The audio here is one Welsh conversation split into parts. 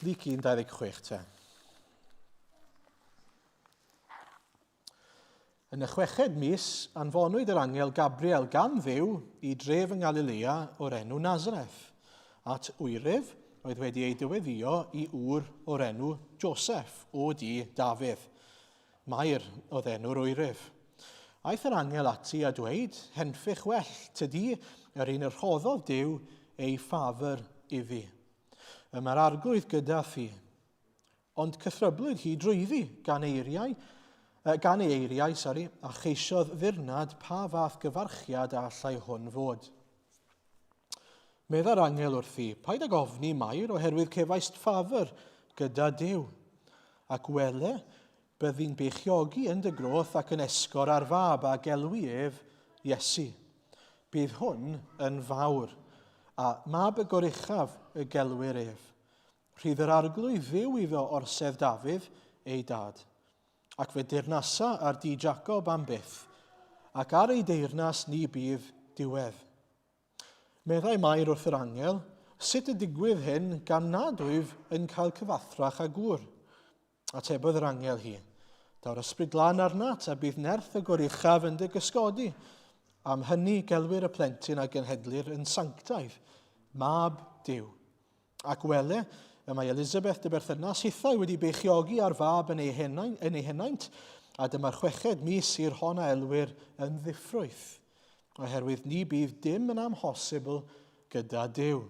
Luc 1, 26 te. Yn y chweched mis, anfonwyd yr angel Gabriel gan Dduw i dref yng Ngalilea o'r enw Nazareth, at wyryf oedd wedi ei dyweddio i ŵr o'r enw Joseph o dŷ Dafydd. Mair oedd enw'r wyryf. Aeth yr angel ati a dweud, Henffych well, tydi yr un y rhoddodd Duw ei ffafr iddi. Y mae'r arglwydd gyda thi. Ond cythryblwyd hi drwyddi gan eiriau, gan ei eiriau, sori, a cheisiodd ddirnad pa fath gyfarchiad a allai hwn fod. Meddai'r angel wrthi, Paid ag ofni, Mair, oherwydd cefaist ffafr gyda Duw. Ac wele, byddi'n beichiogi yn dy groth ac yn esgor ar fab, a gelwi ef Iesu. Bydd hwn yn fawr, a mab y goruchaf y gelwir ef. Rhydd yr Arglwydd Dduw iddo orsedd Dafydd, ei dad. Ac fe deyrnasa ar dŷ Jacob am byth, ac ar ei deyrnas ni bydd diwedd. Meddai Mair wrth yr angel, Sut y digwydd hyn gan nad wyf yn cael cyfathrach â gŵr? Atebodd yr angel hi, Daw'r ysbryd glân arnat, a bydd nerth y goruchaf yn dy gysgodi. Am hynny gelwir y plentyn a genhedlir yn sanctaidd, mab Duw. Ac wele, y mae Elisabeth dy berthynas hithau wedi beichiogi ar fab yn ei, henaint, yn ei henaint, a dyma'r chweched mis i'r hon a elwir yn ddiffrwyth, oherwydd ni bydd dim yn amhosibl gyda Duw.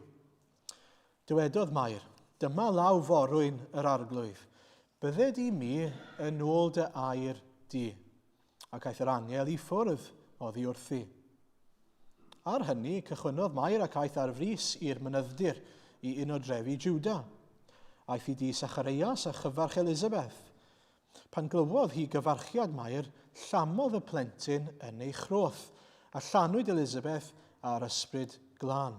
Dywedodd Mair, dyma law forwyn yr arglwydd, bydded i mi yn ôl dy air di. Ac aeth yr angel i ffwrdd oddi wrthi. Ar hynny, cychwynnodd Mair ac aeth ar frys i'r mynydd-dir i un o drefi Juda. Aeth i dŷ Sachareias a chyfarch Elisabeth. Pan glywodd hi gyfarchiad Mair, llamodd y plentyn yn ei chroth, a llanwyd Elisabeth â'r Ysbryd Glân.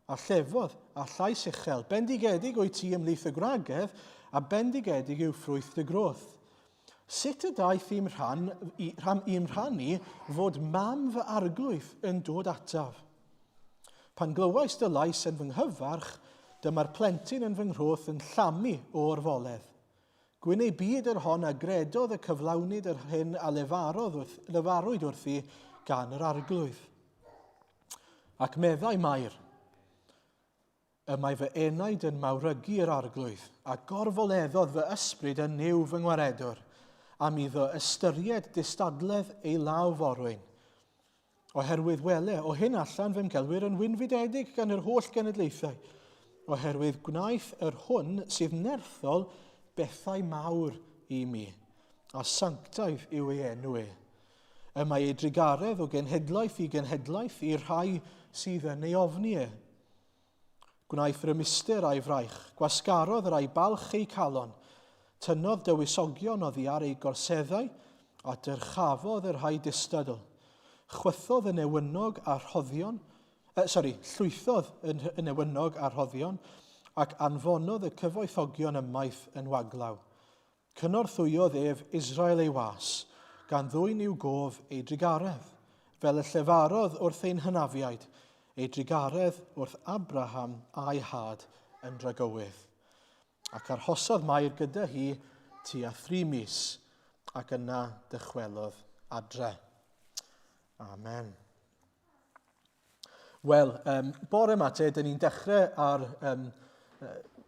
A llefodd, â llais uchel, Bendigedig wyt ti ymhlith y gwragedd, a bendigedig yw ffrwyth dy groth. Sut y daeth i'm rhan, i, rhan, i'm rhan i fod mam fy arglwydd yn dod ataf? Pan glywais dy lais yn fy nghyfarch, dyma'r plentyn yn fy nghroth yn llamu o orfoledd. Gwyn ei byd yr hon a gredodd y cyflawnid yr hyn a lefarodd wrth, lefarwyd wrthi gan yr arglwydd. Ac meddai Mair, Y mae fy enaid yn mawrygu yr arglwydd, a gorfoleddodd fy ysbryd yn Nuw fy ngwaredwr, am iddo ystyried distadledd ei law forwyn. Oherwydd wele, o hyn allan fe'm gelwir yn wynfydedig gan yr holl genedlaethau, oherwydd gwnaeth yr hwn sydd nerthol bethau mawr i mi, a sanctaidd yw ei enw e. Y mae ei drugaredd o genhedlaeth i genhedlaeth i'r rhai sydd yn ei ofni e. Gwnaeth rymuster a'i fraich, gwasgarodd yr ai balch eu calon, tynnodd dywysogion oddi ar eu gorseddau, a dyrchafodd y rhai distadl. Chwythodd y newynog a rhoddion, eh, sorry, llwythodd y, y newynog a rhoddion, ac anfonodd y cyfoethogion ymaith yn waglaw. Cynorthwyodd ef Israel ei was, gan ddwyn i'w gof ei drugaredd, fel y llefarodd wrth ein hynafiaid, ei drugaredd wrth Abraham a'i had yn dragywydd. Ac arhosodd Mair gyda hi tua thri mis, ac yna dychwelodd adre. Amen. Wel, um, bore yma te, dyn ni'n dechrau ar um,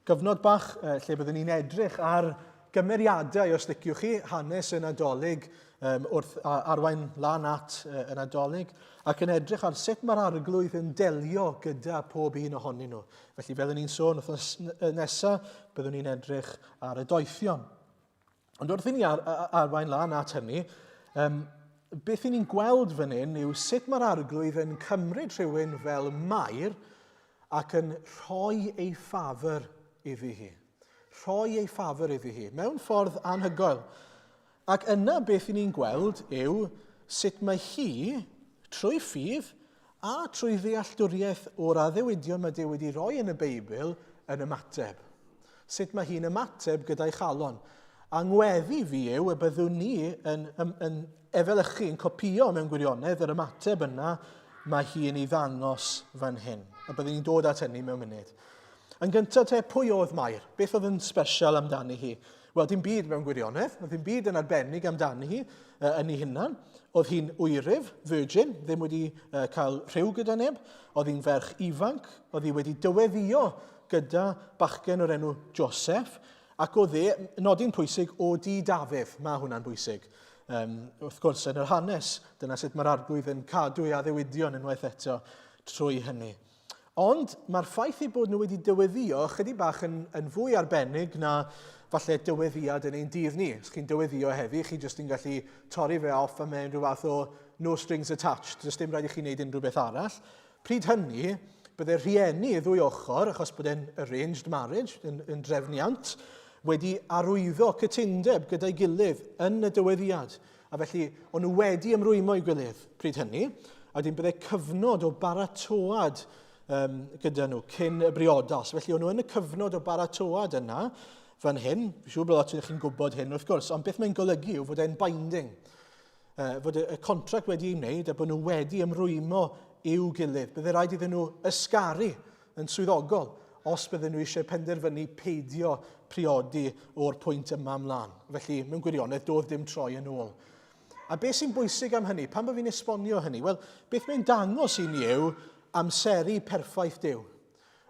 gyfnod bach lle byddwn ni'n edrych ar gymeriadau, os liciwch chi, hanes y Nadolig um, wrth arwain lan at y Nadolig, ac yn edrych ar sut mae'r arglwydd yn delio gyda pob un ohonyn nhw. Felly, fel ni'n sôn wythnos nesaf, byddwn ni'n edrych ar y doethion. Ond wrth i ni ar, arwain lan at hynny, um, beth i ni'n gweld fan hyn yw sut mae'r arglwydd yn cymryd rhywun fel Mair ac yn rhoi ei ffafr iddi hi. Rhoi ei ffafr iddi hi, mewn ffordd anhygoel. Ac yna beth i ni'n gweld yw sut mae hi, trwy ffydd a trwy ddealltwriaeth o'r addewidion mae Duw wedi rhoi yn y Beibl, yn ymateb. Sut mae hi'n ymateb gyda'i chalon. A ngweddi fi yw y byddwn ni yn, yn, yn efelychu, yn copïo mewn gwirionedd yr ymateb yna mae hi'n ei ddangos fan hyn. A byddwn ni'n dod at hynny mewn munud. Yn gyntaf te, pwy oedd Mair? Beth oedd yn special amdani hi? Wel, dim byd mewn gwirionedd. Oedd dim byd yn arbennig amdani hi yn ei hunan. Oedd hi'n wyryf, virgin, ddim wedi cael rhyw gyda neb. Oedd hi'n ferch ifanc. Oedd hi wedi dyweddio gyda bachgen o'r enw Joseph. Ac oedd e, nodyn pwysig, o di Dafydd. Mae hwnna'n bwysig. Um, wrth gwrs, yn yr hanes, dyna sut mae'r arglwydd yn cadw ei addewidion unwaith eto trwy hynny. Ond mae'r ffaith eu bod nhw wedi dyweddio chydig bach yn, yn fwy arbennig na falle dyweddiad yn ein dydd ni. Os chi'n dyweddio heddi, chi jyst yn gallu torri fe off a mewn rhyw fath o no strings attached. Does dim rhaid i chi wneud unrhyw beth arall. Pryd hynny, bydde rhieni y ddwy ochr, achos bod e'n arranged marriage, yn, yn drefniant, wedi arwyddo cytundeb gyda'i gilydd yn y dyweddiad. A felly, o'n nhw wedi ymrwymo i'w gilydd pryd hynny, a wedyn bydde cyfnod o baratoad um, gyda nhw cyn y briodas. Felly, o'n nhw yn y cyfnod o baratoad yna, fan hyn, fi'n siŵr bod lot o'ch chi'n gwybod hyn wrth gwrs, ond beth mae'n golygu yw fod e'n binding. Uh, fod y, y contract wedi ei wneud a bod nhw wedi ymrwymo i'w gilydd. Bydde rhaid iddyn nhw ysgaru yn swyddogol os bydden nhw eisiau penderfynu peidio priodi o'r pwynt yma ymlaen. Felly, mewn gwirionedd, doedd dim troi yn ôl. A beth sy'n bwysig am hynny? Pam bod fi'n esbonio hynny? Wel, beth mae'n dangos i ni yw amseru perffaith Duw.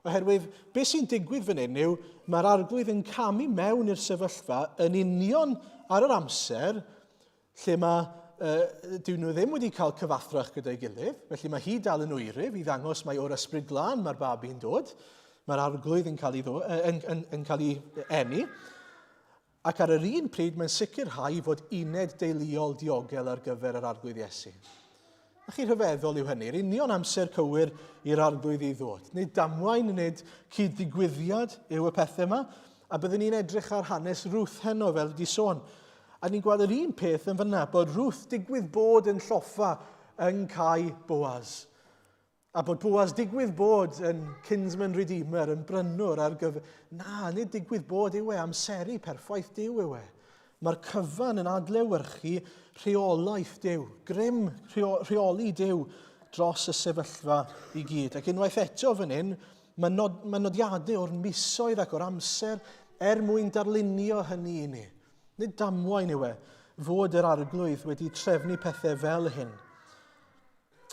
Oherwydd, beth sy'n digwydd fan hyn yw, mae'r arglwydd yn camu mewn i'r sefyllfa yn union ar yr amser lle mae, uh, dyw nhw ddim wedi cael cyfathrach gyda'i gilydd, felly mae hi dal yn oeryf i ddangos mai o'r ysbryd glân mae'r babi'n dod, mae'r arglwydd yn cael ei, ddo, yn, yn, yn cael ei eni, ac ar yr un pryd mae'n sicrhau fod uned deuluol diogel ar gyfer yr arglwydd Iesu. A chi rhyfeddol yw hynny, yr union amser cywir i'r arglwydd i ddod. Nid damwain, nid cyd-ddigwyddiad yw y pethau yma, a byddwn ni'n edrych ar hanes Ruth heno, fel wedi sôn. A ni'n gweld yr un peth yn fyna, bod Ruth digwydd bod yn lloffa yng Cae Boaz. A bod Boaz digwydd bod yn kinsman redeemer, yn brynwr ar gyfer... Na, nid digwydd bod yw e, amseru perffaith Duw yw e. Mae'r cyfan yn adlewyrchu rheolaeth Duw, grym rheoli Duw dros y sefyllfa i gyd. Ac unwaith eto fan hyn, mae, nod, mae nodiadau o'r misoedd ac o'r amser er mwyn darlunio hynny i ni. Nid damwain yw e fod yr arglwydd wedi trefnu pethau fel hyn.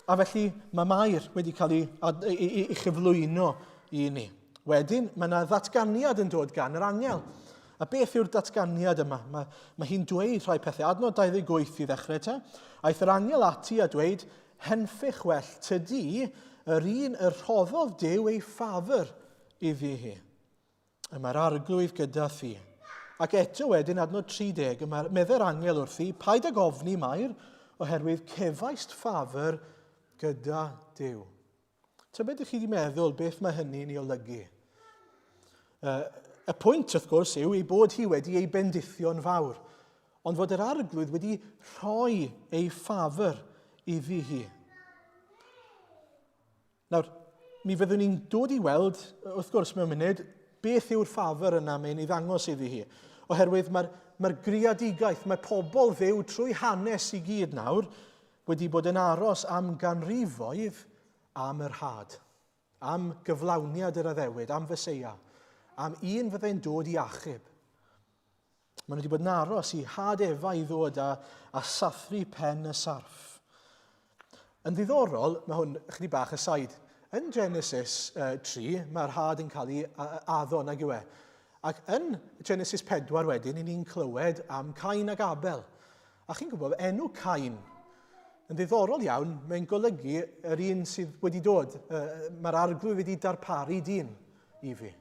A felly mae Mair wedi cael ei, ei, ei, ei chyflwyno i ni. Wedyn, mae yna ddatganiad yn dod gan yr angel. A beth yw'r datganiad yma? Mae, mae hi'n dweud rhai pethau. Adnod 28 i ddechrau te. Aeth yr angel ati a dweud, henffych well, tydi yr un y rhoddodd Duw ei ffafr iddi hi. Y mae'r arglwydd gyda thi. Ac eto wedyn, adnod 30, y mae'r medde'r angel wrthi, paid ag ofni, Mair, oherwydd cefaist ffafr gyda Duw. Tybed ydych chi wedi meddwl beth mae hynny'n ei olygu? Uh, y pwynt, wrth gwrs, yw ei bod hi wedi ei bendithio'n fawr, ond fod yr arglwydd wedi rhoi ei ffafr iddi hi. Nawr, mi fyddwn ni'n dod i weld, wrth gwrs, mewn munud, beth yw'r ffafr yna mae'n ei ddangos iddi hi. Oherwydd mae'r mae greadigaeth, mae pobl ddew trwy hanes i gyd nawr wedi bod yn aros am ganrifoedd am yr had, am gyflawniad yr addewid, am Feseia, am un fyddai'n dod i achub. Maen nhw wedi bod yn aros i had Efa i ddod a, a sathru pen y sarff. Yn ddiddorol, mae hwn chydig bach aside, yn Genesis uh, 3, mae'r had yn cael ei addo, nag yw e? Ac yn Genesis 4 wedyn, i ni'n clywed am Cain ac Abel. A chi'n gwybod, enw Cain, yn ddiddorol iawn, mae'n golygu yr un sydd wedi dod. Uh, mae'r arglwydd wedi darparu dyn i fi.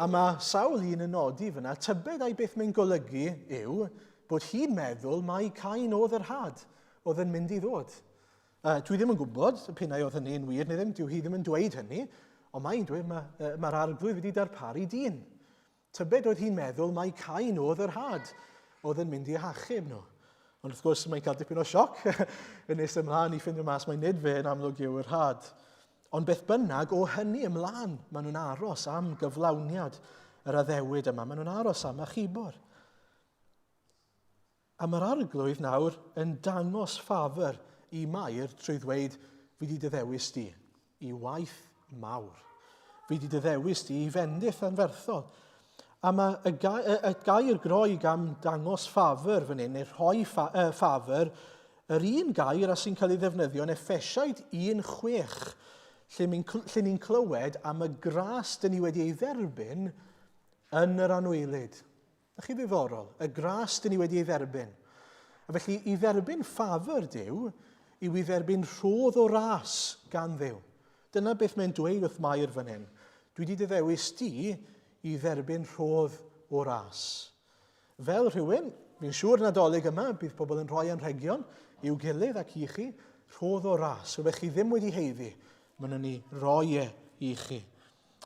A mae sawl un yn nodi fyna, tybed ai beth mae'n golygu yw bod hi'n meddwl mai Cain oedd yr had oedd yn mynd i ddod. Uh, dwi ddim yn gwybod p'un ai oedd hynny'n wir neu ddim, dyw hi ddim yn dweud hynny, ond mae'n dweud mae'r ma, ma arglwydd wedi darparu dyn. Tybed oedd hi'n meddwl mai Cain oedd yr had oedd yn mynd i hachub nhw. Ond wrth gwrs mae'n cael dipyn o sioc yn nes ymlaen i ffindio mas mai nid fe yn amlwg yw'r had. Ond beth bynnag, o hynny ymlaen, maen nhw'n aros am gyflawniad yr addewid yma. Maen nhw'n aros am achubor. A mae'r arglwydd nawr yn dangos ffafr i Mair trwy ddweud, fi di dy ddewis di i waith mawr. Fi wedi dy ddewis di i fendith anferthol. A mae y, ga, y, y gair Groeg am dangos ffafr fan hyn, neu rhoi ffa, ffafr, yr un gair a sy'n cael ei ddefnyddio yn Effesiaid 1.6, lle, lle ni'n clywed am y gras dyn ni wedi ei dderbyn yn yr anwylyd. Na chi ddiddorol, y gras dyn ni wedi ei dderbyn. A felly, i dderbyn ffafr Duw yw i dderbyn rhodd o ras gan Dduw. Dyna beth mae'n dweud wrth Mair fan hyn. Dwi wedi dy ddewis di i dderbyn rhodd o ras. Fel rhywun, fi'n siŵr Nadolig yma, bydd pobl yn rhoi anrhegion i'w gilydd ac i chi, rhodd o ras, rhywbeth chi ddim wedi heiddi, maen nhw'n ei roi e i chi.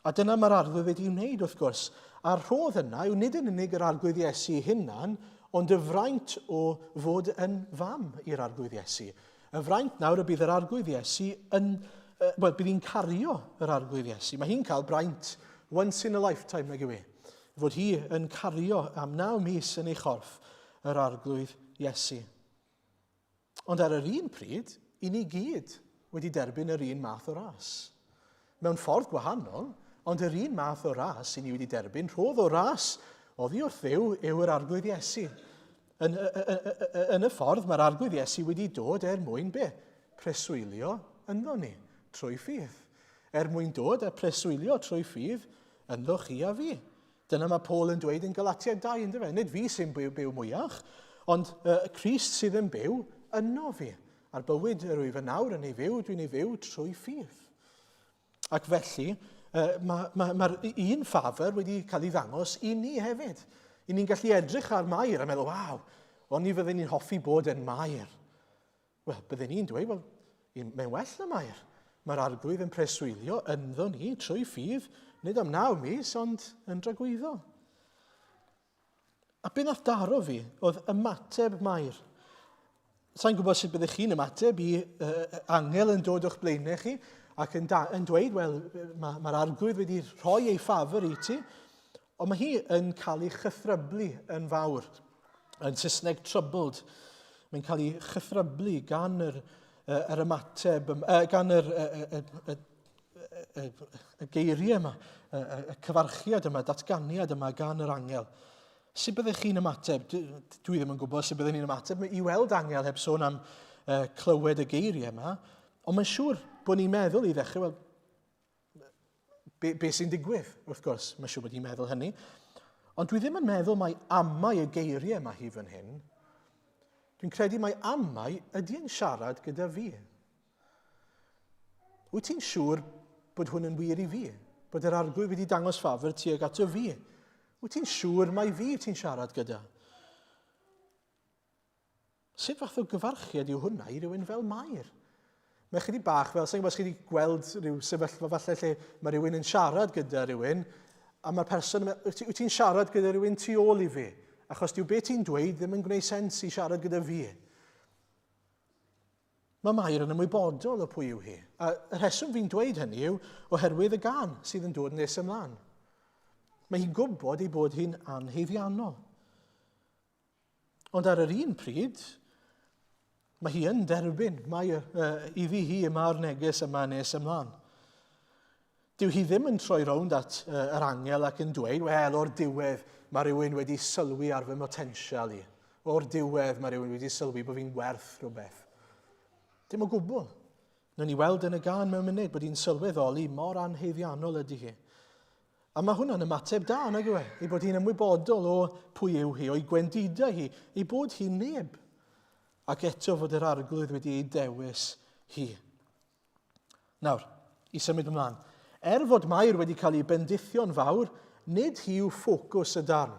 A dyna mae'r Arglwydd wedi wneud, wrth gwrs. A'r rhodd yna yw nid yn unig yr Arglwydd Iesu ei hunan, ond y fraint o fod yn fam i'r Arglwydd Iesu. Y fraint nawr y bydd yr Arglwydd Iesu yn... Wel, bydd hi'n cario yr Arglwydd Iesu. Mae hi'n cael braint once in a lifetime, nag yw e? Fod hi yn cario am naw mis yn ei chorff yr Arglwydd Iesu. Ond ar yr un pryd, i ni gyd wedi derbyn yr un math o ras. Mewn ffordd gwahanol, ond yr un math o ras i ni wedi derbyn, rhodd o ras oddi wrth Dduw yw yr Arglwydd Iesu. Yn, yn y ffordd mae'r Arglwydd Iesu wedi dod er mwyn be? Preswylio ynddo ni, trwy ffydd. Er mwyn dod a preswylio trwy ffydd ynddo chi a fi. Dyna mae Paul yn dweud yn Galatiaid 2, ynddo fe? Nid fi sy'n byw, byw mwyach, ond uh, Crist sydd yn byw yno fi. A'r bywyd yr wyf yn nawr yn ei fyw, dwi'n ei fyw trwy ffydd. Ac felly, uh, mae'r ma, ma, ma un ffafr wedi cael ei ddangos i ni hefyd. I ni'n gallu edrych ar Mair a meddwl, waw, ond ni fydden ni'n hoffi bod yn Mair. Wel, bydden ni'n dweud, wel, mae'n well na Mair. Mae'r arglwydd yn preswylio ynddo ni trwy ffydd, nid am naw mis, ond yn dragwyddol. A be nath daro fi oedd ymateb Mair. Sa'n gwybod sut byddech chi'n ymateb i uh, angel yn dod o'ch blaenau chi ac yn, da, yn dweud, wel, mae'r ma arglwydd wedi rhoi ei ffafr i ti, ond mae hi yn cael ei chythryblu yn fawr. Yn Saesneg troubled. Mae'n cael ei chythryblu gan yr, yr ymateb, gan yr, y, y, y, y geiriau yma, y, y cyfarchiad yma, datganiad yma gan yr angel. Sut byddech chi'n ymateb? Dwi ddim yn gwybod sut byddwn ni'n ymateb i weld angel heb sôn am uh, clywed y geiriau yma, ond mae'n siŵr bod ni'n meddwl i ddechrau, wel, be, be sy'n digwydd, wrth gwrs, mae'n siŵr bod hi'n meddwl hynny. Ond dwi ddim yn meddwl mai amau y geiriau mae hi fan hyn. Dwi'n credu mai amau ydy yn siarad gyda fi. Wyt ti'n siŵr bod hwn yn wir i fi? Bod yr arglwydd wedi dangos ffafr tuag ato fi? Wyt ti'n siŵr mai fi ti'n siarad gyda? Sut fath o gyfarchiad yw hwnna i rywun fel Mair? Mae chydig bach fel, sa'n gwybod os chi wedi gweld rhyw sefyllfa falle lle mae rhywun yn siarad gyda rhywun, a mae'r person, wyt ti'n siarad gyda rhywun tu ôl i fi, achos dyw beth ti'n dweud ddim yn gwneud sens i siarad gyda fi. Mae Mair yn ymwybodol o pwy yw hi, a y rheswm fi'n dweud hynny yw oherwydd y gan sydd yn dod nes ymlaen. Mae hi'n gwybod ei bod hi'n anheiddiannol. Ond ar yr un pryd, mae hi yn derbyn mai uh, iddi hi y mae'r neges yma nes ymlaen. Dyw hi ddim yn troi rownd at uh, yr angel ac yn dweud, wel, o'r diwedd mae rhywun wedi sylwi ar fy mhotensial i. O'r diwedd mae rhywun wedi sylwi bod fi'n werth rhywbeth. Dim o gwbl. Nawn ni weld yn y gân mewn munud bod hi'n sylweddoli mor anhaeddiannol ydy hi. A mae hwnna'n ymateb da, nag yw e? Ei bod hi'n ymwybodol o pwy yw hi, o'i gwendidau hi, ei bod hi'n neb. Ac eto fod yr arglwydd wedi ei dewis hi. Nawr, i symud ymlaen. Er fod Mair wedi cael ei bendithio'n fawr, nid hi yw ffocws y darn.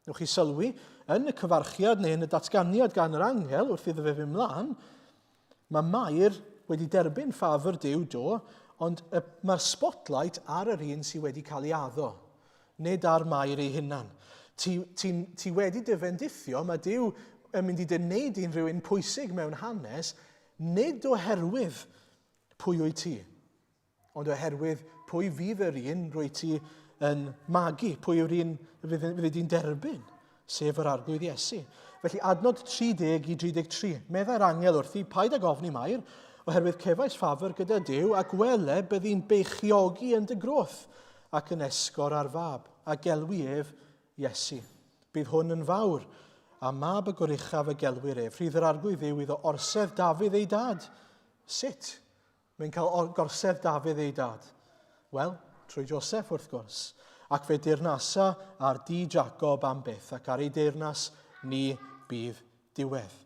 Newch chi sylwi, yn y cyfarchiad neu yn y datganiad gan yr angel wrth iddo fe fynd mlaen, mae Mair wedi derbyn ffafr Duw do, ond y, mae'r spotlight ar yr un sydd wedi cael ei addo, nid ar Mair ei hunan. Ti, ti, ti wedi dy fendithio, mae Duw yn mynd i dy wneud i'n rhywun pwysig mewn hanes, nid oherwydd pwy wyt ti, Ond oherwydd pwy fydd yr un rwy ti yn magu, pwy yw'r un fydd, fydd di'n derbyn, sef yr arglwydd Iesu. Felly adnod 30 i 33, meddai'r angel wrthi, paid ag ofni Mair, oherwydd cefais ffafr gyda Duw, ac wele byddi'n beichiogi yn dy groth. ac yn esgor ar fab, a gelwi ef Iesu. Bydd hwn yn fawr, a mab y goruchaf y gelwir ef. Rhydd yr arglwydd Dduw iddo orsedd Dafydd ei dad. Sut? Mae'n cael gorsedd Dafydd ei dad. Wel, trwy Joseph wrth gwrs. Ac fe deyrnasa ar di Jacob am byth, ac ar ei deyrnas ni bydd diwedd.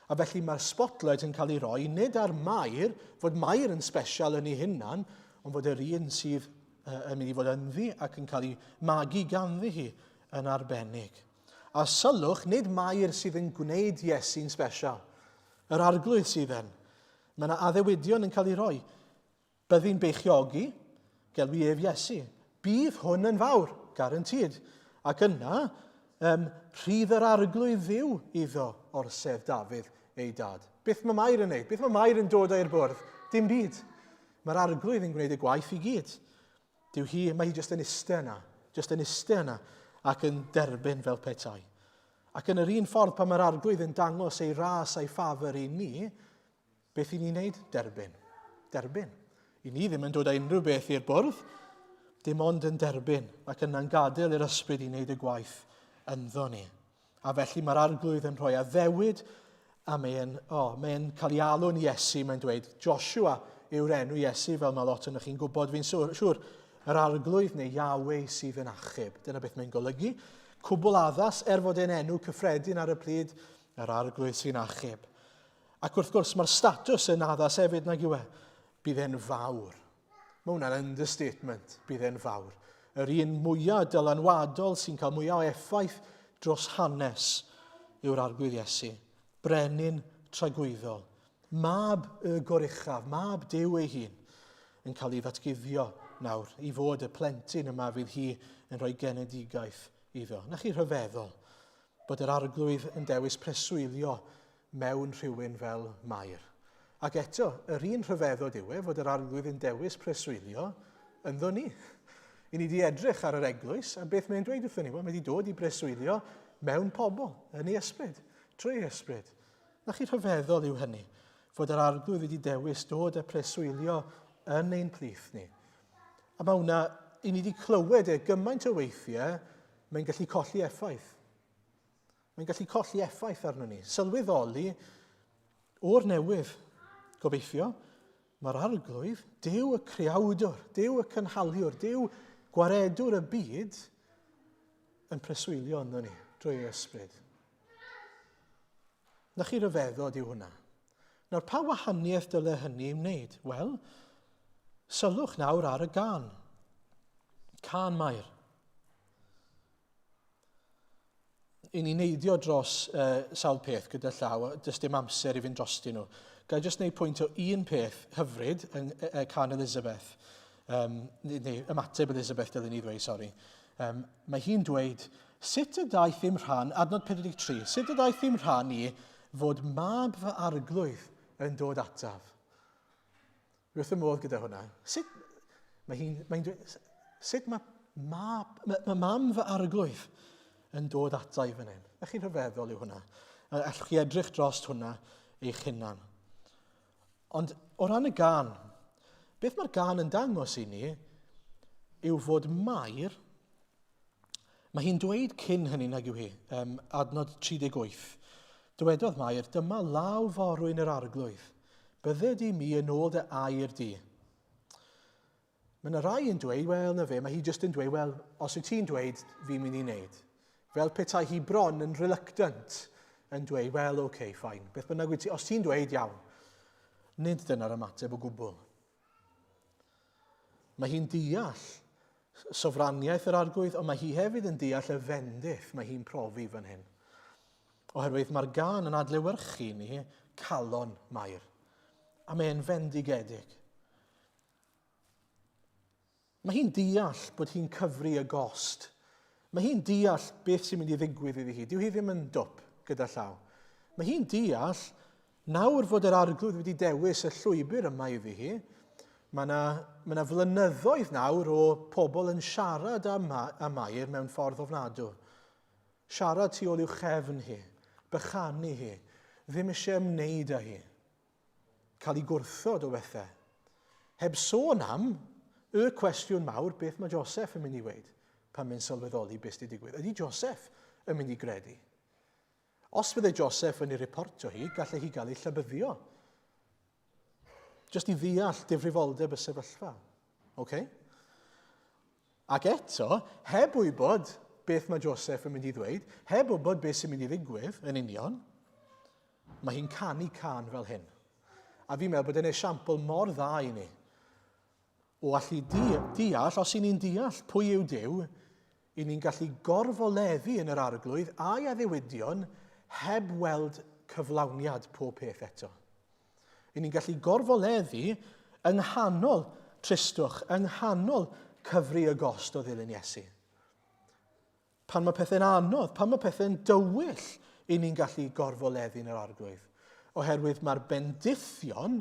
A felly mae'r spotlight yn cael ei roi nid ar Mair, fod Mair yn special yn ei hunan, ond fod yr un sydd yn mynd i fod ynddi ac yn cael ei magu ganddi hi yn arbennig. A sylwch, nid Mair sydd yn gwneud Iesu'n special. Yr arglwydd sydd yn. Mae yna addewidion yn cael ei roi. Byddi'n beichiogi, gelwi ef Iesu. Bydd hwn yn fawr, guaranteed. Ac yna, um, rhydd yr arglwydd ddiw iddo orsedd Dafydd ei dad. Beth mae Mair yn neud? Beth mae Mair yn dod â'r bwrdd? Dim byd. Mae'r arglwydd yn gwneud y gwaith i gyd. Dyw hi, mae hi jyst yn iste yna, jyst yn iste yna ac yn derbyn fel petai. Ac yn yr un ffordd pan mae'r arglwydd yn dangos ei ras a'i ffafr i ni, beth i ni'n neud? Derbyn. Derbyn. I ni ddim yn dod â unrhyw beth i'r bwrdd, dim ond yn derbyn ac yna'n gadael i'r ysbryd i wneud y gwaith ynddo ni. A felly mae'r arglwydd yn rhoi addewid a mae'n oh, mae cael ei alw'n Iesu, mae'n dweud, Joshua yw'r enw Iesu, fel mae lot o'n chi'n gwybod, fi'n siŵr, siŵr, yr arglwydd neu Yahweh sydd yn achub. Dyna beth mae'n golygu. Cwbl addas, er fod e'n enw cyffredin ar y pryd, yr arglwydd sy'n achub. Ac wrth gwrs, mae'r statws yn addas hefyd, nag yw e? Bydd e'n fawr. Mae hwnna'n understatement, bydd e'n fawr. Yr un mwyaf dylanwadol sy'n cael mwyaf o effaith dros hanes yw'r Arglwydd Iesu. Brenin tragwyddol. Mab y goruchaf, mab Duw ei hun, yn cael ei ddatguddio nawr i fod y plentyn yma fydd hi yn rhoi genedigaeth iddo. Na chi rhyfeddol bod yr Arglwydd yn dewis preswylio mewn rhywun fel Mair. Ac eto, yr un rhyfeddod yw e fod yr Arglwydd yn dewis preswylio ynddo ni. I ni wedi edrych ar yr eglwys, a beth mae'n dweud wrthyn ni? Wel, mae wedi dod i breswylio mewn pobl, yn ei ysbryd, trwy ei ysbryd. Na chi rhyfeddol yw hynny, fod yr Arglwydd wedi dewis dod a preswylio yn ein plith ni. A mae hwnna, i ni wedi clywed e gymaint o weithiau, mae'n gallu colli effaith. Mae'n gallu colli effaith arno ni. Sylweddoli o'r newydd, gobeithio, mae'r arglwydd, Duw y creawdwr, Duw y cynhaliwr, Duw gwaredwr y byd, yn preswylio ynddo ni drwy ei ysbryd. Na chi ryfeddod yw hwnna. Nawr, pa wahaniaeth dyle hynny ei wneud? Wel, sylwch nawr ar y gan. Can Mair. I ni neidio dros uh, sawl peth gyda llaw, does dim amser i fynd drosti nhw. Ga i jyst wneud pwynt o un peth hyfryd yn uh, can Elizabeth, um, neu, neu ymateb Elizabeth dylwn i ddweud, sori. Um, mae hi'n dweud, sut y daeth i'm rhan, adnod 43, sut y daeth i'm rhan i fod mab fy arglwydd yn dod ataf? Dwi wrth y modd gyda hwnna. Sut, mae hi'n, mae'n dweud, sut mae, mab, mae, mae mam fy arglwydd yn dod ata i fan hyn? Ych chi'n rhyfeddol yw hwnna. Allwch chi edrych dros hwnna eich hunan. Ond o ran y gan, beth mae'r gan yn dangos i ni yw fod Mair, mae hi'n dweud cyn hynny nag yw hi, um, adnod 38, dywedodd Mair, dyma law forwyn yr arglwydd, bydded i mi yn ôl dy air di. Mae yna rai yn dweud, wel, na fe, mae hi jyst yn dweud, wel, os wyt ti'n dweud, fi'n mynd i wneud. Fel petai hi bron yn reluctant yn dweud, wel, oce, okay, fine, beth bynnag wyt ti, os ti'n dweud, iawn. Nid dyna'r ymateb o gwbl. Mae hi'n deall sofraniaeth yr arglwydd, ond mae hi hefyd yn deall y fendith mae hi'n profi fan hyn. Oherwydd mae'r gan yn adlewyrchu ni calon Mair. A mae'n fendigedig. Mae hi'n deall bod hi'n cyfri y gost. Mae hi'n deall beth sy'n mynd i ddigwydd iddi hi. Dyw hi ddim yn dwp gyda llaw. Mae hi'n deall nawr fod yr arglwydd wedi dewis y llwybr yma iddi hi. Mae yna, mae yna flynyddoedd nawr o pobl yn siarad am, am Mair mewn ffordd ofnadw. Siarad tu ôl i'w chefn hi, bychanu hi, ddim eisiau ymwneud â hi. cael ei gwrthod o bethau. Heb sôn am Y cwestiwn mawr, beth mae Joseph yn mynd i weud pan mae'n sylweddoli beth sydd wedi digwydd? Ydy Joseph yn mynd i gredu? Os fydde Joseph yn ei reportio hi, gallai hi gael ei llybyddio. Just i ddeall difrifoldeb y sefyllfa. Okay? Ac eto, heb wybod beth mae Joseph yn mynd i ddweud, heb wybod beth sy'n mynd i ddigwydd yn union, mae hi'n canu can fel hyn. A fi'n meddwl bod e'n esiampl mor dda i ni o allu deall, os i ni'n deall pwy yw Duw, i ni'n gallu gorfoleddu yn yr arglwydd a'i addewidion heb weld cyflawniad pob peth eto. I ni'n gallu gorfoleddu yng nghanol tristwch, yng nghanol cyfri y gost o ddilyn Iesu. Pan mae pethau'n anodd, pan mae pethau'n dywyll, i ni'n gallu gorfoleddu yn yr arglwydd. Oherwydd mae'r bendithion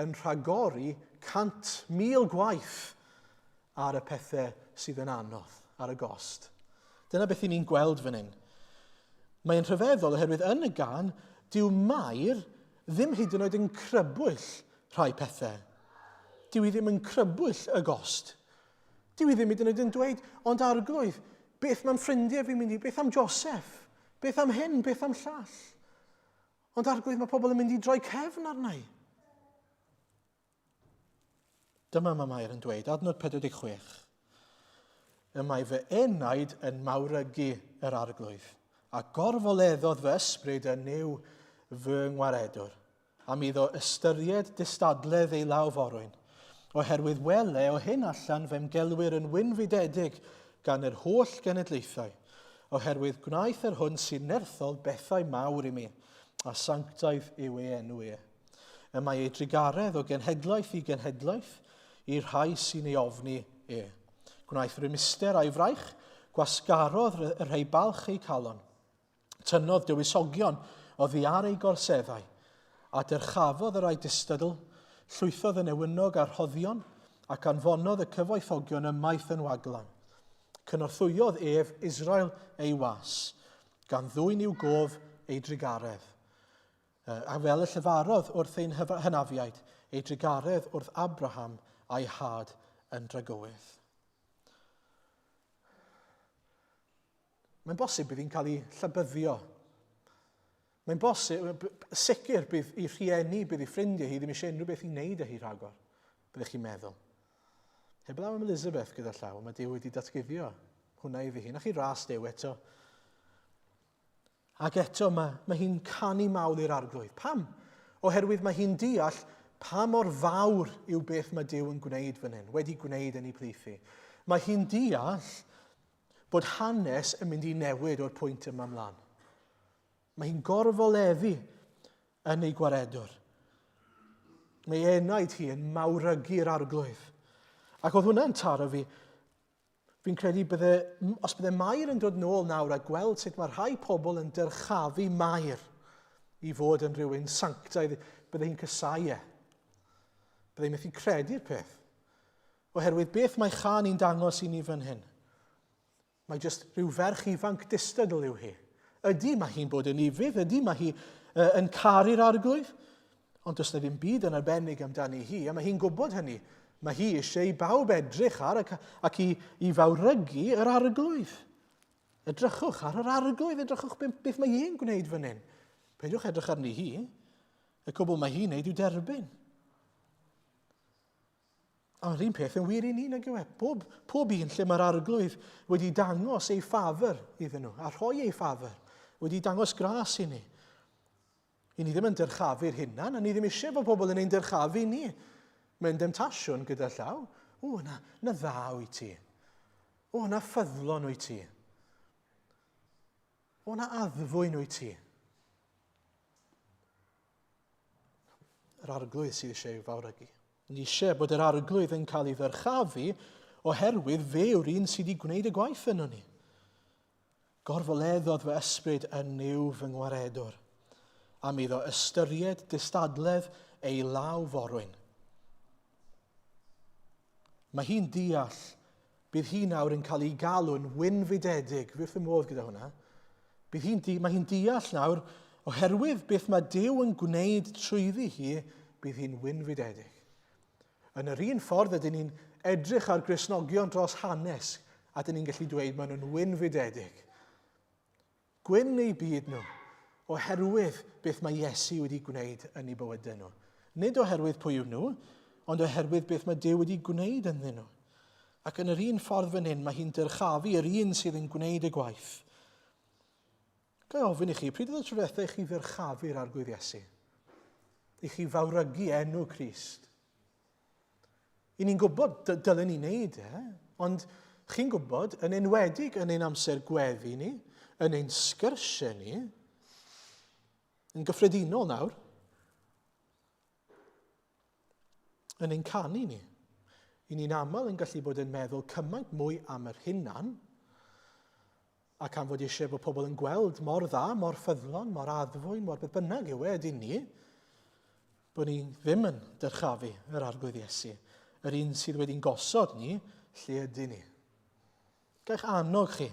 yn rhagori 100,000 gwaith ar y pethau sydd yn anodd, ar y gost. Dyna beth i ni'n gweld fan hyn. Mae'n rhyfeddol oherwydd yn y gan, dyw Mair ddim hyd yn oed yn crybwyll rhai pethau. Dyw i ddim yn crybwyll y gost. Dyw i ddim hyd yn oed yn dweud, ond arglwydd, beth mae'n ffrindiau fi'n mynd i, beth am Joseph? Beth am hyn, beth am llall? Ond arglwydd, mae pobl yn mynd i droi cefn arna i. Dyma mae Mair yn dweud, adnod 46. Y mae fy enaid yn mawrygu yr arglwydd, a gorfoleddodd fy ysbryd yn Nuw fy ngwaredwr, am iddo ystyried distadledd ei law forwyn. Oherwydd wele o hyn allan fe'm gelwir yn wynfydedig gan yr holl genedlaethau, oherwydd gwnaeth yr hwn sy'n nerthol bethau mawr i mi, a sanctaidd yw ei enw e. Y mae ei drugaredd o genhedlaeth i genhedlaeth i'r rhai sy'n ei ofni e. Gwnaeth rymuster a'i fraich, gwasgarodd y rhai balch eu calon. Tynnodd dywysogion oddi ar eu gorseddau, a dyrchafodd y rhai distadl, llwythodd y newynog a'r rhoddion, ac anfonodd y cyfoethogion ymaith yn waglan. Cynorthwyodd ef Israel ei was, gan ddwyn i'w gof ei drugaredd. A fel y llefarodd wrth ein hynafiaid, ei drugaredd wrth Abraham a'i had yn dragywydd. Mae'n bosib bydd hi'n cael ei llybyddio. Mae'n bosib, sicr bydd ei rhieni, bydd ei ffrindiau hi ddim eisiau unrhyw beth i wneud â hi rhagor, byddech chi'n meddwl. Heblaw am Elizabeth gyda llaw, mae Duw wedi datguddio hwnna iddi hi. Na chi ras Duw eto. Ac eto mae, mae hi'n canu mawl i'r arglwydd. Pam? Oherwydd mae hi'n deall pa mor fawr yw beth mae Duw yn gwneud fan hyn, wedi gwneud yn ei plith hi. Mae hi'n deall bod hanes yn mynd i newid o'r pwynt yma ymlaen. Mae hi'n gorfoleddu yn ei gwaredwr. Mae enaid hi yn mawrygu'r arglwydd. Ac oedd hwnna'n taro fi Fi'n credu bydde, os bydde Mair yn dod nôl nawr a gweld sut mae rhai pobl yn dyrchafu Mair i fod yn rhywun sanctaidd, bydde hi'n cysau e. Bydde hi'n methu credu'r peth. Oherwydd beth mae Chan i'n dangos i ni fan hyn? Mae jyst rhyw ferch ifanc distadl yw hi. Ydy, mae hi'n bod yn ufudd, ydy, mae hi uh, yn caru'r arglwydd, Ond does na ddim byd yn arbennig amdani hi, a mae hi'n gwybod hynny. Mae hi eisiau i bawb edrych ar ac, ac i, i fawrygu yr arglwydd. Edrychwch ar yr arglwydd, edrychwch beth, beth mae hi'n gwneud fan hyn. Peidiwch edrych arni hi. Y cwbl mae hi'n neud yw derbyn. A mae'r un peth yn wir i ni, nag yw e? Pob, pob un lle mae'r arglwydd wedi dangos ei ffafr iddyn nhw, a rhoi ei ffafr, wedi dangos gras i ni. I ni ddim yn dyrchafu'r hunan, a ni ddim eisiau bod pobl yn ein dyrchafu ni. Mae'n demtasiwn gyda llaw. O, na, na dda wyt ti. O, na ffyddlon wyt ti. O, na addfwyn wyt ti. Yr arglwydd sydd eisiau ei fawrygu. Ni eisiau bod yr arglwydd yn cael ei ddyrchafu oherwydd fe yw'r un sydd wedi gwneud y gwaith yno ni. Gorfoleddodd fy ysbryd yn Nuw fy ngwaredwr, am iddo ystyried distadledd ei law forwyn. Mae hi'n deall, bydd hi nawr yn cael ei galw'n wynfydedig, fi wrth y modd gyda hwnna. Bydd hi'n, mae hi'n deall nawr, oherwydd beth mae Duw yn gwneud trwyddi hi, bydd hi'n wynfydedig. Yn yr un ffordd ydyn ni'n edrych ar Gristnogion dros hanes a dyn ni'n gallu dweud maen nhw'n wynfydedig. Gwyn eu byd nhw oherwydd beth mae Iesu wedi gwneud yn eu bywydau nhw. Nid oherwydd pwy yw nhw, ond oherwydd beth mae Duw wedi gwneud ynddyn nhw. Ac yn yr un ffordd fan hyn, mae hi'n dyrchafu yr un sydd yn gwneud y gwaith. Ga i ofyn i chi, pryd oedd y tro diwethaf i chi ddyrchafu'r Arglwydd Iesu? I chi fawrygu enw Crist? I ni'n gwybod dylen ni wneud e, ond chi'n gwybod, yn enwedig yn ein amser gweddi ni, yn ein sgyrsiau ni, yn gyffredinol nawr, yn ein canu ni. I ni'n aml yn gallu bod yn meddwl cymaint mwy am yr hunan, ac am fod eisiau bod pobl yn gweld mor dda, mor ffyddlon, mor addfwyn, mor beth bynnag yw e, ydyn ni, bod ni ddim yn dyrchafu yr Arglwydd Iesu, yr un sydd wedi'n gosod ni lle ydyn ni. Gaich annog chi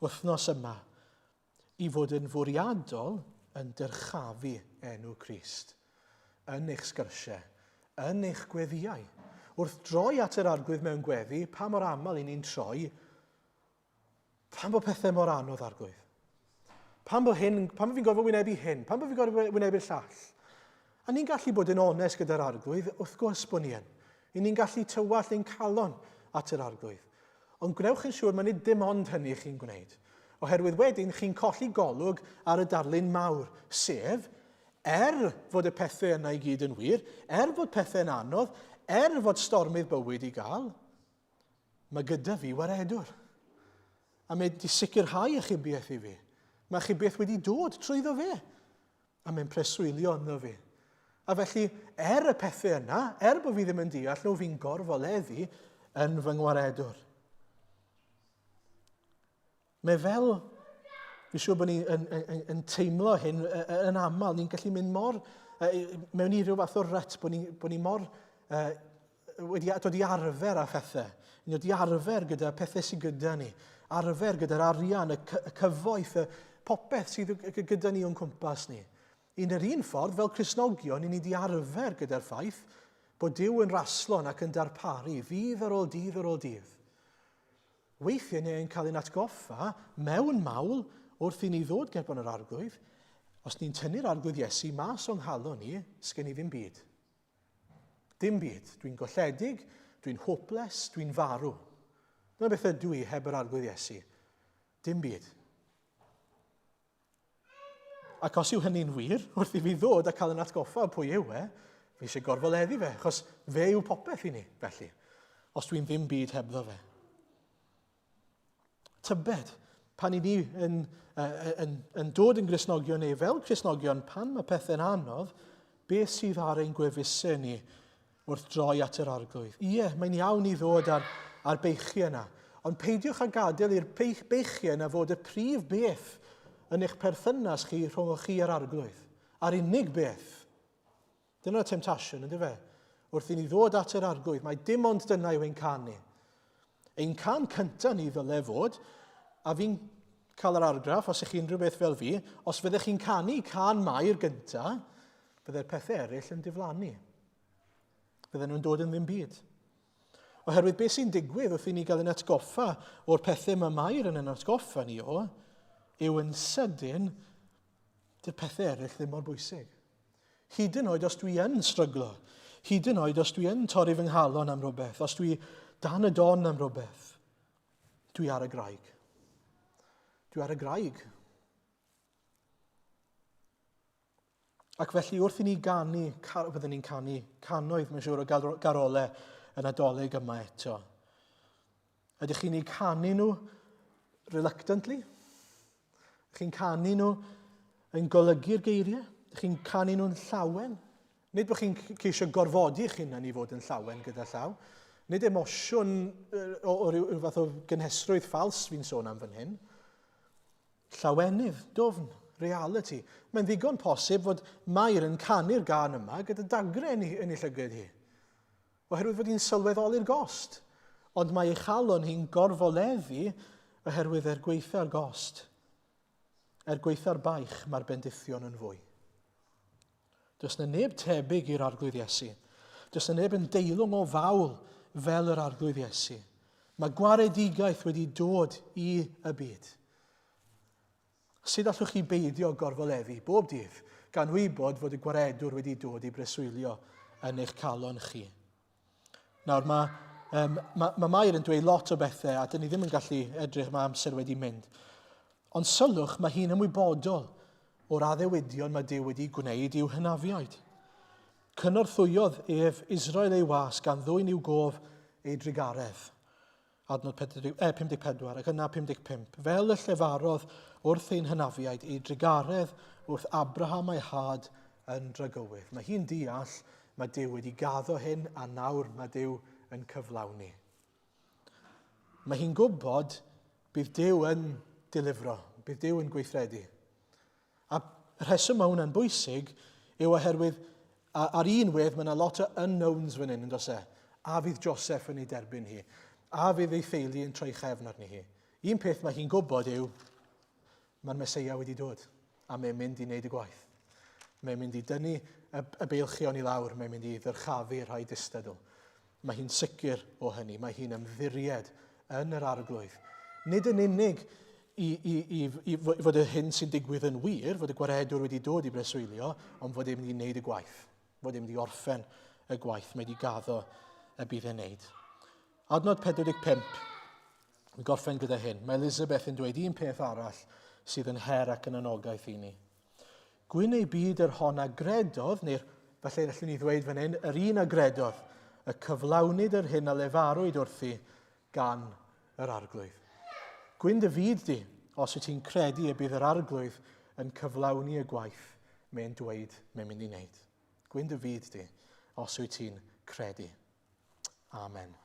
wythnos yma i fod yn fwriadol yn dyrchafu enw Crist yn eich sgyrsiau, yn eich gweddïau. Wrth droi at yr Arglwydd mewn gweddi, pa mor aml i ni'n troi Pam bod pethau mor anodd, Arglwydd? Pam bod hyn, pam bod fi'n gorfod wynebu hyn? Pam bod fi'n gorfod wynebu'r llall? A ni'n gallu bod yn onest gyda'r Arglwydd, wrth gwrs bod ni yn. I ni'n gallu tywallt ein calon at yr Arglwydd. Ond gwnewch yn siŵr mae nid dim ond hynny chi'n gwneud. Oherwydd wedyn chi'n colli golwg ar y darlun mawr, sef, er fod y pethau yna i gyd yn wir, er fod pethau'n anodd, er fod stormydd bywyd i gael, Mae gyda fi waredwr. A mae wedi sicrhau achubiaeth i fi. Mae achubiaeth wedi dod trwyddo fe. A mae'n preswylio ynddo fi. A felly, er y pethau yna, er bod fi ddim yn deall nhw, fi'n gorfoleddu yn fy ngwaredwr. Mae fel, fi'n siŵr bod ni'n yn, yn, yn teimlo hyn yn aml, ni'n gallu mynd mor, mewn i ryw fath o rut, bod ni'n bod ni mor uh, wedi dod i arfer â phethau. Ni'n dod i arfer gyda pethau sydd gyda ni, arfer gyda'r arian, y, y cyfoeth, y popeth sydd gyda ni o'n cwmpas ni. Yn yr un ffordd, fel Cristnogion, ni wedi arfer gyda'r ffaith bod Duw yn raslon ac yn darparu ddydd ar ôl dydd ar ôl dydd. Weithiau ni yn cael ein atgoffa mewn mawl wrth i ni ddod gerbron yr Arglwydd, os ni'n tynnu'r Arglwydd Iesu mas o'n nghalon ni, sgen i ddim byd. Dim byd. Dwi'n golledig, dwi'n hopeless, dwi'n farw. Dyna beth ydw i heb yr Arglwydd Iesu. Dim byd. Ac os yw hynny'n wir, wrth i fi ddod a cael yn atgoffa o pwy yw e, fi eisiau gorfoleddu fe, achos fe yw popeth i ni, felly. Os dwi'n ddim byd hebddo fe. Tybed, pan i ni yn, yn, yn, yn dod yn Gristnogion neu fel Cristnogion, pan mae pethau'n anodd, beth sydd ar ein gwefusau ni wrth droi at yr Arglwydd. Ie, mae'n iawn i ddod ar, ar beichiau yna, ond peidiwch â gadael i'r beichiau yna fod y prif beth yn eich perthynas chi rhwng chi a'r Arglwydd. A'r unig beth. Dyna'r temtasiwn, ynddo fe? Wrth i ni ddod at yr Arglwydd, mae dim ond dyna yw ein can ni. Ein can cyntaf ni ddyle fod, a fi'n cael yr argraff, os ych chi'n rhywbeth fel fi, os fyddech chi'n canu can Mair gyntaf, byddai'r pethau eraill yn diflannu. Bydden nhw'n dod yn ddim byd. Oherwydd beth sy'n digwydd wrth i ni gael ein atgoffa o'r pethau mae Mair yn ein atgoffa ni o, yw yn sydyn, dy'r pethau eraill ddim mor bwysig. Hyd yn oed os dwi yn stryglo, hyd yn oed os dwi yn torri fy nghalon am rhywbeth, os dwi dan y don am rhywbeth, dwi ar y graig. Dwi ar y graig. Ac felly wrth i ni ganu, byddwn ni'n canu cannoedd, mae'n siŵr, o garolau y Nadolig yma eto. Ydych chi'n eu canu nhw reluctantly? Ydych chi'n canu nhw yn golygu'r geiriau? Ydych chi'n canu nhw'n llawen? Nid bod chi'n ceisio gorfodi eich hunan i fod yn llawen gyda llaw. Nid emosiwn o, o ryw fath o gynhesrwydd ffals fi'n sôn am fan hyn. Llawenydd, dwfn, realiti. Mae'n ddigon posib fod Mair yn canu'r gân yma gyda dagre yn ei, yn ei llygad hi. Oherwydd fod hi'n sylweddoli'r gost. Ond mae ei chalon hi'n gorfoleddu oherwydd er gweitha'r gost. Er gweitha'r baich, mae'r bendithion yn fwy. Does na neb tebyg i'r Arglwydd Iesu. Does na neb yn deilwng o fawl fel yr Arglwydd Iesu. Mae gwaredigaeth wedi dod i y byd. Sut allwch chi beidio gorfoleddu bob dydd gan wybod fod y gwaredwr wedi dod i breswylio yn eich calon chi? Nawr mae, um, mae, mae Mair yn dweud lot o bethau a dyn ni ddim yn gallu edrych, mae amser wedi mynd. Ond sylwch, mae hi'n ymwybodol o'r addewidion mae Duw wedi gwneud i'w hynafiaid. Cynorthwyodd ef Israel ei was gan ddwyn i'w gof ei drugaredd. Adnod 54 ac yna 55. Fel y llefarodd wrth ein hynafiaid ei drugaredd wrth Abraham a'i had yn dragywydd. Mae hi'n deall mae Duw wedi gaddo hyn a nawr mae Duw yn cyflawni. Mae hi'n gwybod bydd Duw yn dilifro, bydd Duw yn gweithredu. A rheswm mae hwnna'n bwysig yw oherwydd ar un wedd mae yna lot o unknowns fan hyn, yn does e? A fydd Joseph yn ei derbyn hi? A fydd ei theulu yn troi chefn arni hi? Un peth mae hi'n gwybod yw, mae'r Meseia wedi dod, a mae'n mynd i wneud y gwaith. Mae'n mynd i dynnu y, y beilchion i lawr, mae'n mynd i ddyrchafu rhai distadl. Mae hi'n sicr o hynny, mae hi'n ymddiried yn yr Arglwydd. Nid yn unig i, i, i, i fod y hyn sy'n digwydd yn wir, fod y gwaredwr wedi dod i breswylio, ond fod e'n mynd i wneud y gwaith, fod e'n mynd i orffen y gwaith mae wedi gaddo y bydd e'n wneud. Adnod 45, yn gorffen gyda hyn, mae Elizabeth yn dweud un peth arall sydd yn her ac yn anogaeth i ni. Gwyn ei byd yr hon a gredodd, neu'r, falle allwn ni ddweud fan hyn, yr un a gredodd, y cyflawnid yr hyn a lefarwyd wrthi gan yr Arglwydd. Gwyn dy fyd di, os wyt ti'n credu y bydd yr Arglwydd yn cyflawni y gwaith mae'n dweud mae'n mynd i wneud. Gwyn dy fyd di, os wyt ti'n credu. Amen.